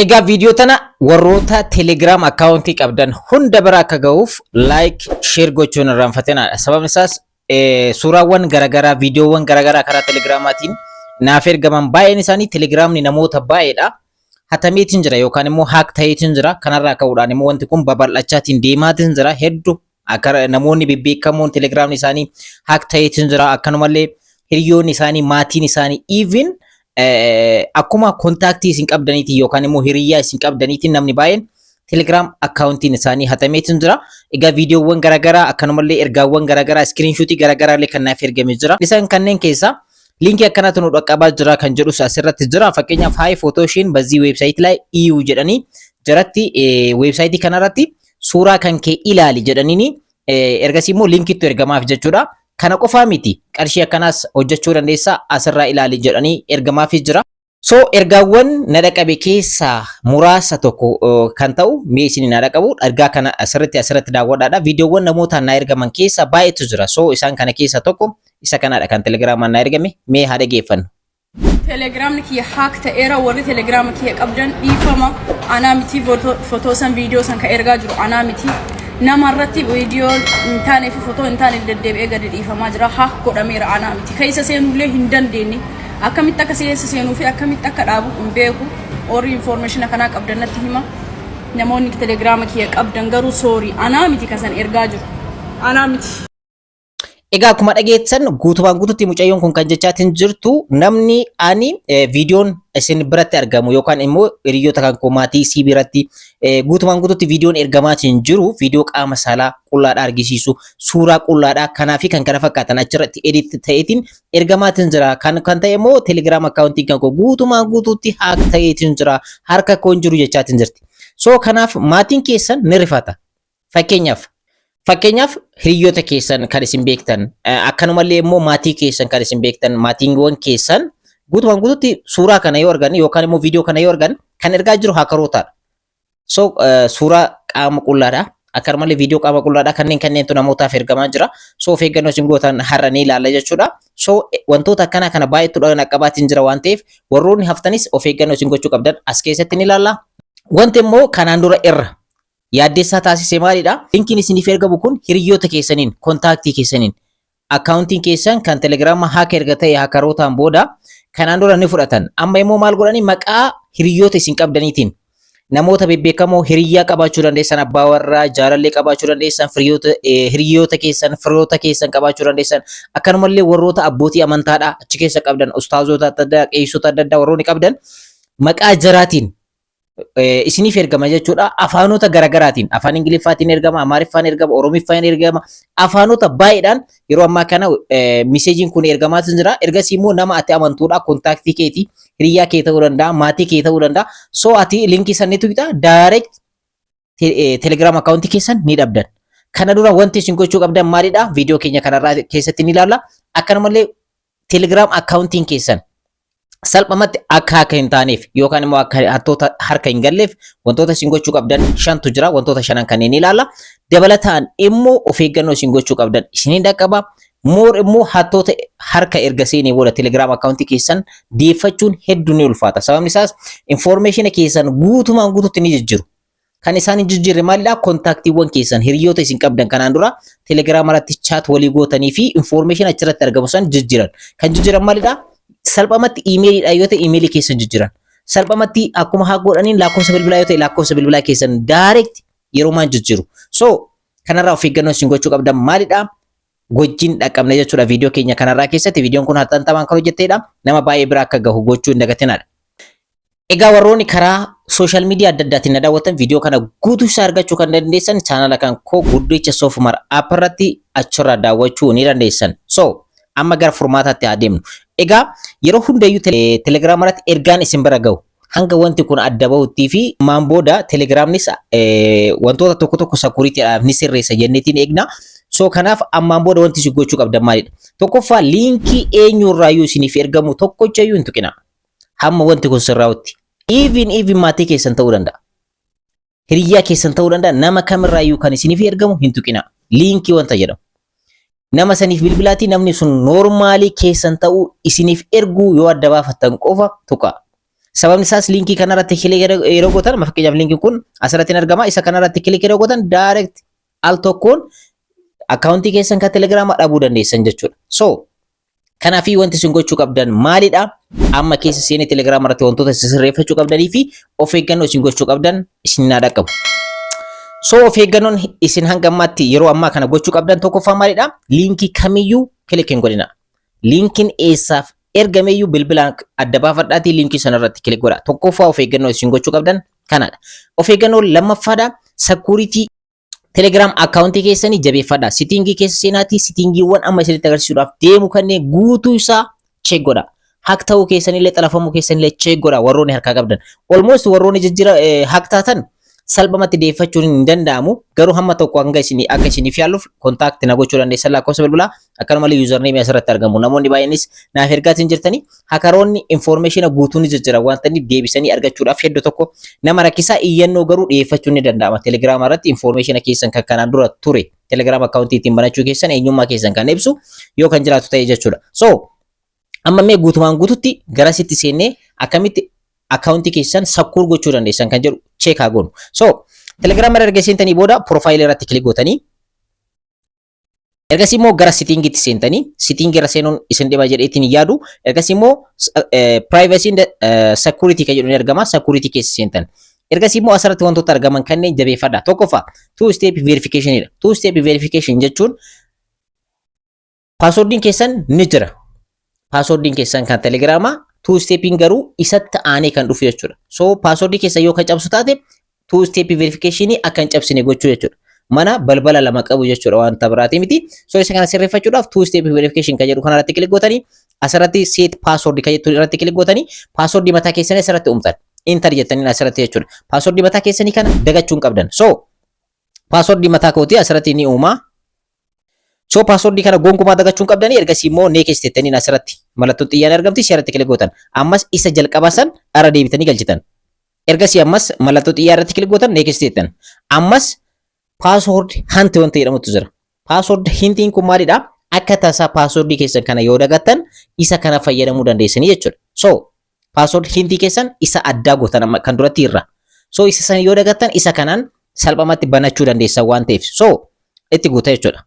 Egaa viidiyoo tana warroota Telegram akkaawuntii qabdan hunda bira akka ga'uuf like, share gochuun irraanfatinaadha. Sababni isaas suuraawwan garaagaraa, viidiyoowwan garaagaraa karaa Telegramaatiin naaf ergaman baay'een isaanii Telegramni namoota baay'eedha. Hatameetiin jira yookaan immoo hack ta'eetiin jira. Kanarraa ka'uudhaan immoo wanti kun babal'achaatiin deemaatiin jira. Hedduu akka namoonni bebbeekamoon Telegramni isaanii hack ta'eetiin jira. Akkanumallee hiriyoonni isaanii, maatiin isaanii, even akkuma kontaaktii isin qabdaniitiin yookaan immoo hiriyyaa isin qabdaniitiin namni baay'een Telegram akkaawuntiin isaanii hatameetiin jira. Egaa viidiyoowwan garaagaraa, akkanumallee ergaawwan garaagaraa, iskiriinshuutii garaagaraa illee kan naaf ergame jira. Isaan kanneen keessaa liinkii akkanaatu nu dhaqqabaa jira kan jedhus asirratti jira. Fakkeenyaaf, "Hi, ፎቶሽን በዚህ website ላይ እዩ" jedhanii jaratti weebsaayitii kanarratti suuraa kan kee ilaali jedhaniini ergasii immoo liinkiitu ergamaaf jechuudha. Kana qofaa miti, qarshii akkanaas hojjechuu dandeessaa, asirraa ilaali jedhanii ergamaafis jira. So ergaawwan na dhaqabe keessaa muraasa tokko kan ta'u mee isin na dhaqabu ergaa kana asirratti daawwadhaadha. Viidiyoowwan namootaan na ergaman keessaa baay'eetu jira. So isaan kana keessaa tokko isa kanadha kan Telegiraamaan na ergame, mee haa dhageeffannu. Telegiraamni kiyya hack ta'eera. Warri telegiraama kiyya qabdan, dhiifama, anaa miti. Fotoo san, viidiyoo san kan ergaa jiru anaa miti. Nama irratti viidiyoo hin taanee fi fotoo hin taane deddeebi'ee gadi dhiifamaa jira. Hack godhameera, anaa miti. Keessa seenullee hin dandeenye. Akkamitti akka keessa seenuu fi akkamitti akka dhaabu hin beeku. Warri information kanaa qabdan natti hima. Namoonni telegiraama kiyya qabdan garuu sorry, anaa miti kasan ergaa jiru, anaa miti. Egaa akkuma dhageessan, guutumaan guututti mucayyoon kun kan jechaatiin jirtu namni ani viidiyoon isin biratti argamu yookaan immoo hiriyoota kan koo, maatii isii biratti guutumaan guututti viidiyoon ergamaatiin jiru viidiyoo qaama saalaa qullaadhaa argisiisu, suuraa qullaadhaa kanaa fi kan kana fakkaatan achirratti edit ta'eetiin ergamaatiin jira. Kan ta'e immoo Telegram akkaawuntiin kan koo guutumaan guutuutti hack ta'eetiin jira, harka koo hin jiru jechaatiin jirti. So kanaaf maatiin keessan ni rifata. Fakkeenyaaf, hiriyoota keessan kan isin beektan, akkanumallee immoo maatii keessan kan isin beektan, maatiiwwan keessan guutumaan guutuutti suuraa kana yoo argan yookaan immoo viidiyoo kana yoo argan, kan ergaa jiru haakarootaadha. So suuraa qaama qullaadha. Akkanumallee viidiyoo qaama qullaadha. Kanneentu namootaaf ergamaa jira. So of eeggannoo isin gootan har'a ni ilaalla jechuudha. So wantoota akkanaa kana baay'eetu dhaqqabaatiin jira waan ta'eef, warroonni haftanis of eeggannoo isin gochuu qabdan as keessatti ni ilaalla. Wanti immoo kanaan dura irra yaaddeessaa taasise maalidha? Linkiin isiniif ergamu kun hiriyoota keessaniin, kontaaktii keessaniin, akkaawuntiin keessan kan Telegiraama hack erga ta'e haakarootaan booda kanaan dura ni fudhatan. Amma immoo maal godhanii? Maqaa hiriyoota isin qabdaniitiin, namoota bebbeekamoo hiriyyaa qabaachuu dandeessan, abbaa warraa, jaalallee qabaachuu dandeessan, hiriyoota keessan, firoota keessan qabaachuu dandeessan, akkanumallee warroota abbootii amantaadha achi keessa qabdan, ustaazota adda addaa, qeessota adda addaa warroonni qabdan, maqaa jaraatiin isiniif ergama jechuudha. Afaanota garaagaraatiin, afaan Ingiliffaatiin ergama, Amaariffaan ergama, Oromiffaan ergama, afaanota baay'eedhaan yeroo ammaa kana miseejiin kun ergamaa jira. Ergasii immoo nama ati amantuudha, kontaaktii keetii, hiriyaa kee ta'uu danda'a, maatii kee ta'uu danda'a. So ati linkii sanni tuqxa, direct Telegram akkaawuntii keessan ni dhabdan. Kana dura wanti isin gochuu qabdan maalidha? Viidiyoo keenya kanarraa keessatti ni ilaalla. Akkanumallee Telegram akkaawuntiin keessan salphumatti akka hin taaneef yookaan immoo akka hattoota harka hin galleef wantoota isin gochuu qabdan shantu jira. Wantoota shanan kanneen ilaalla. Dabalataan immoo of eeggannoo isin gochuu qabdan isiniin dhaqqaba. More immoo hattoota harka erga seenee booda Telegram akkaawuntii keessan deeffachuun hedduu ni ulfaata. Sababni isaas information keessan guutumaan guututti ni jijjiiru. Kan isaan hin jijjiirre maalidha? Kontaaktiiwwan keessan, hiriyoota isin qabdan kanaan dura Telegram irratti chat walii gootanii fi information achirratti argamu san jijjiiran. Kan jijjiiran maalidha? Salphumatti iimeeliidha yoo ta'e iimeelii keessan jijjiiran. Salphumatti akkuma haa godhaniin lakkoofsa bilbilaa yoo ta'e lakkoofsa bilbilaa keessan direct yeroo maan jijjiiru. So kanarraa of eeggannoo isin gochuu qabdan maalidha? Wajjin dhaqqabne jechuudha viidiyoo keenya kanarraa keessatti. Viidiyoon kun haxantamaan kan hojjettedha. Nama baay'ee bira akka gahu gochuu hin dagatinaadha. Egaa warroonni karaa social media adda addaatiin na daawwatan, viidiyoo kana guutuu isaa argachuu kan dandeessan chaanala kan koo Guddicha Soofumar app irratti, achirraa daawwachuu ni dandeessan. So amma gara furmaataatti haa deemnu. Egaa yeroo hundayyuu Telegiraama irratti ergaan isin bira gahu hanga wanti kun adda bahuttii fi ammaan booda Telegiraamnis wantoota tokko tokko sakuuriitiidhaaf ni sirreessa jenneetiin eegna. So kanaaf ammaan booda wanti isin gochuu qabdan maalidha? Tokkoffaa, liinkii eenyurraayyuu isiniif ergamu tokkochayyuu hin tuqina. Hamma wanti kun sirraa'utti. Even maatii keessan ta'uu danda'a. Hiriyyaa keessan ta'uu danda'a. Nama kamirraayyuu kan isiniif ergamu hin tuqina. Liinkii wanta jedhamu. Nama saniif bilbilaatii namni sun normaalii keessan ta'uu isiniif erguu yoo adda baafattan qofa tuqa. Sababni isaas liinkii kanarratti click yeroo gootan, fakkeenyaaf liinkiin kun asirratti hin argama. Isa kanarratti click yeroo gootan direct al tokkoon akkaawuntii keessan kan Telegiraamaa dhabuu dandeessan jechuudha. So kanaafii wanti isin gochuu qabdan maalidha? Amma keessa seenee Telegiraama irratti wantoota isin sirreeffachuu qabdanii fi of eeggannoo isin gochuu qabdan isin naa dhaqqabu. So of eeggannoon isin hanga ammaatti yeroo ammaa kana gochuu qabdan tokkoffaa maalidha? Liinkii kamiyyuu click hin godhina. Liinkiin eessaaf ergameyyuu bilbilaan adda baafadhaatii liinkii sanarratti click godha. Tokkoffaa of eeggannoo isin gochuu qabdan kanadha. Of eeggannoo lammaffaadha. Security Telegram akkaawuntii keessanii jabeeffadha. Settingii keessa seenaatii settingiiwwan amma isinitti agarsiisuudhaaf deemu kanneen guutuu isaa check godha. Hack ta'uu keessanillee, xalafamuu keessanillee check godha warroonni harkaa qabdan. Almost warroonni jijjiira hack taatan salphumatti deeffachuun hin danda'amu. Garuu hamma tokko hanga isinii akka isiniif yaalluuf contact na gochuu dandeessan lakkoofsa bilbilaa, akkanumallee username asirratti argamu. Namoonni baay'eenis naaf ergaatiin jirtanii, hackeroonni information guutuu ni jijjiira waan ta'aniif deebisanii argachuudhaaf hedduu tokko nama rakkisaa. Iyyannoo garuu dhiyeeffachuun ni danda'ama. Telegiraama irratti information keessan kan kanaan dura ture, Telegiraam akkaawuntii ittiin banachuu keessan, eenyummaa keessan kan ibsu yoo kan jiraatu ta'e jechuudha. So amma mee guutumaan guututti garasitti seennee akkamitti akkaawuntii keessan secure gochuu dandeessan kan jedhu check haa goonu. So Telegiraama irra erga seentanii booda profileii irratti click gootanii, ergasii immoo gara settingiitti seentanii, settingii irra seenuun isin dhiba jedheetiin hin yaadu. Ergasii immoo privacy security kan jedhu ni argama. Security keessa seentan. Ergasii immoo asirratti wantoota argaman kanneen jabeeffadha. Tokkoffaa two step verification dha. Two step verification jechuun passwordiin keessan ni jira. Passwordiin keessan kan Telegiraamaa two stepiin garuu isatti aanee kan dhufu jechuudha. So passwordii keessan yoo kan cabsu taate two step verification akka hin cabsine gochuu jechuudha. Mana balbala lama qabu jechuudha, wanta biraati miti. So isa kana sirreeffachuudhaaf two step verification kan jedhu kanarratti click gootanii, asirratti set password kan jettu irratti click gootanii, passwordii mataa keessanii asirratti uumtan. Enter jettanii asirratti jechuudha. Passwordii mataa keessanii kana dagachuu hin qabdan. So passwordii mataa kootii asirratti ni uuma. So passwordii kana gonkumaa dagachuu hin qabdanii. Ergasii immoo next jettanii asirratti mallattoon xiyyaan argamti, ishee click gootan. Ammas isa jalqaba san irra deebitanii galchitan. Ergasii ammas mallattoo xiyyaa irratti click gootan, next jettan. Ammas password hint wanta jedhamutu jira. Password hintiin kun maalidha? Akka tasaa passwordii keessan kana yoo dagattan isa kana fayyadamuu dandeessanii jechuudha. So password hintii keessan isa addaa gootan kan duratti irra. So isa sana yoo dagattan isa kanaan salphumatti banachuu dandeessan waan ta'eef. So itti guuta jechuudha.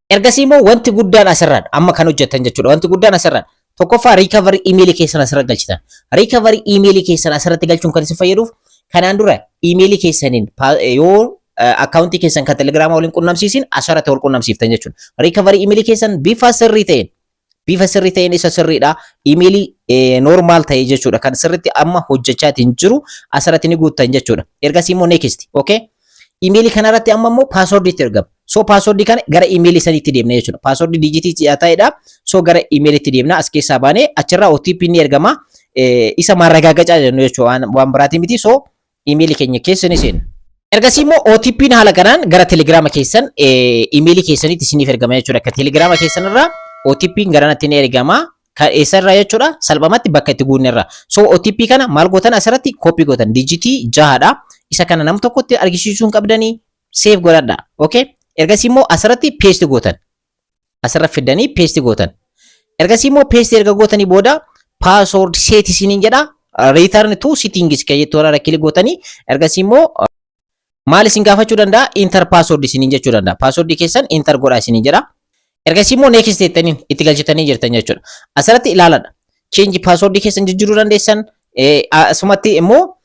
Ergasii immoo wanti guddaan asirraan amma kan hojjetan jechuudha. Wanti guddaan asirraan tokkoffaa recovery emailii keessan asirra galchitan. Recovery emailii keessan asirratti galchuun kan isin fayyaduuf, kanaan dura emailii keessaniin yoo akkaawuntii keessan kan Telegiraamaa waliin qunnamsiisin asirratti wal qunnamsiiftan jechuudha. Recovery emailii keessan bifa sirrii ta'een isa sirriidha. Emailii normal ta'e jechuudha. Kan sirriitti amma hojjechaatiin jiru asirratti ni guuttan jechuudha. Ergasii immoo next. Okay? Emailii kanarratti amma immoo passwordiitti ergama. So passwordii kana gara emailii saniitti deemna jechuudha. Passwordii digitii ta'edha. So gara emailiitti deemna, as keessaa baanee achirraa OTP ni ergama. Isa maarragaagacaa jennu jechuudha, waan biraatii miti. So emailii keenya keessa ni seenna. Ergasii immoo OTP'n haala kanaan gara Telegiraama keessan emailii keessanitti isiniif ergama jechuudha. Akka Telegiraama keessan irraa OTP'n gara natti ni ergama. Kan eessarraa jechuudha? Salphumatti bakka itti guunne irraa. So OTP kana maal gootan? Asirratti copy gootan, digitii jahadha. Isa kana nam tokkotti argisiisuu hin qabdanii, save godhadha. Okay? Ergasii immoo asirratti paste gootan. Asirra fiddanii paste gootan. Ergasii immoo paste erga gootanii booda password set isiniin jedha. Return to settings kan jettu irra click gootanii, ergasii immoo maal isin gaafachuu danda'a? Enter password isiniin jechuu danda'a. Password keessan enter godhaa isiniin jedha. Ergasii immoo next jettanii itti galchitanii jirtan jechuudha. Asirratti ilaaladha. Change password keessan jijjiiruu dandeessan. Asumatti immoo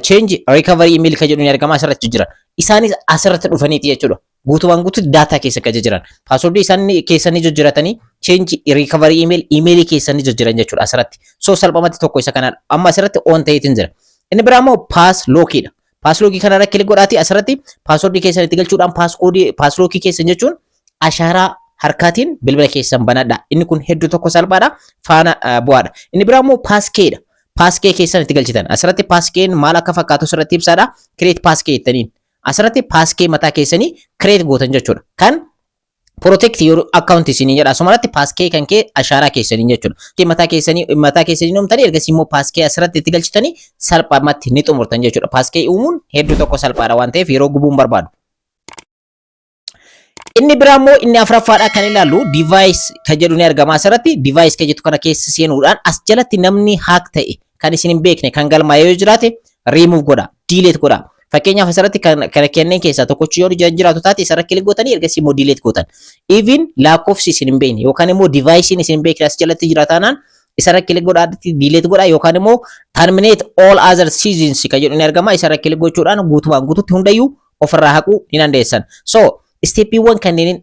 change recovery email kan jedhu ni argama, asirratti jira. Isaanis asirratti dhufaniiti jechuudha. Guutumaan guututti daataa keessa kan jiran. Passwordii isaanii keessanii jijjiiratanii, change recovery email, emailii keessanii jijjiiran jechuudha asirratti. So salphumatti tokko isa kanaan amma asirratti on ta'eetiin jira. Inni biraa immoo pass lockiidha. Pass lockii kanarra click godhaati asirratti passwordii keessan itti galchuudhaan passcodeii pass lockii keessan jechuun ashaaraa harkaatiin bilbila keessan banadha. Inni kun hedduu tokko salphaadha. Faana bu'aadha. Inni biraa immoo passkeydha. Passkey keessan itti galchitan. Asirratti passkeyn maal akka fakkaatu asirratti ibsaadha. Create passkey jettaniin. Asirratti passkey mataa keessanii create gootan jechuudha. Kan protect your account isinii jedha. Asumarratti passkey kan kee ashaaraa keessanii jechuudha. Mataa keessanii uumtanii, ergasii immoo passkey asirratti itti galchitanii salphaamatti ni xumurtan jechuudha. Passkey uumuun hedduu tokko salphaadha waan ta'eef yeroo gubuun barbaadu. Inni biraa immoo inni afuraffaadha kan ilaallu, device kan jedhu ni argama asirratti. Device kan jettu kana keessa seenuudhaan as jalatti namni hack ta'e kan isin hin beekne kan galmaa'ee yoo jiraate remove godha, delete godha. Fakkeenyaaf, asirratti kan kana kenneen keessaa tokkochi yoo jiraatu taate, isarra click gootanii ergasii immoo delete gootan. Even lakkoofsi isin hin beekne yookaan immoo device'n isin hin beekne as jalatti jira taanaan, isarra click godhaatti delete godha, yookaan immoo terminate all other sessions kan jedhu ni argama. Isarra click gochuudhaan guutumaan guututti hundayyuu ofirraa haquu ni dandeessan. So steppiiwwan kanneen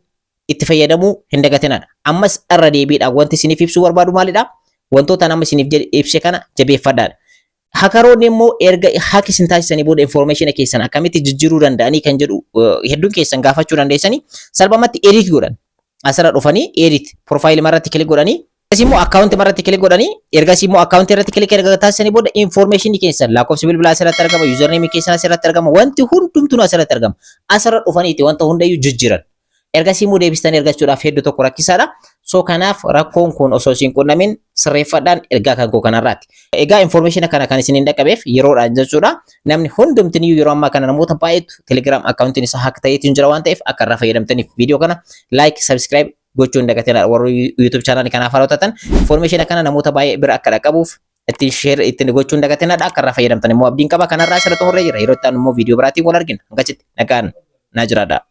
itti fayyadamuu hin dagatinadha. Ammas irra deebiidhaan wanti isiniif ibsuu barbaadu maalidha? Wantoota nama isiniif ibse kana jabeeffadhaadha. Hackeroonni immoo erga hack isin taasisanii booda information keessan akkamitti jijjiiruu danda'anii kan jedhu hedduun keessan gaafachuu dandeessanii. Salphumatti edit godhan. Asirra dhufanii edit profile irratti click godhanii, ergasii immoo account irratti click godhanii, ergasii immoo account irratti click erga taasisanii booda information keessan, lakkoofsi bilbilaa asirratti argama, username keessan asirratti argama, wanti hundumtuu asirratti argama. Asirra dhufaniiti wanta hundayyuu jijjiiran. Ergasii immoo deebistanii argachuudhaaf hedduu tokko rakkisaadha. So kanaaf rakkoon kun osoo isin qunnamin sirreeffadhaan ergaa kan koo kanarraati. Egaa information kana kan isin hin dhaqqabeef yeroodhaan jechuudha. Namni hundumtiniyyuu yeroo ammaa kana namoota baay'eetu Telegram accountiin isaa hack ta'eetiin jira waan ta'eef, akka irraa fayyadamtaniif viidiyoo kana like, subscribe gochuu hin dagatinaa. Warri YouTube channel kanaaf haaraa taatan, information kana namoota baay'ee bira akka dhaqqabuuf ittiin share ittiin gochuu hin dagatinaa. Akka irraa fayyadamtan immoo abdiin qaba. Kanarraa asirratti horree jira. Yeroo itti aanu immoo viidiyoo biraatiin wal argina. Hangasitti nagaan naa jiraadha.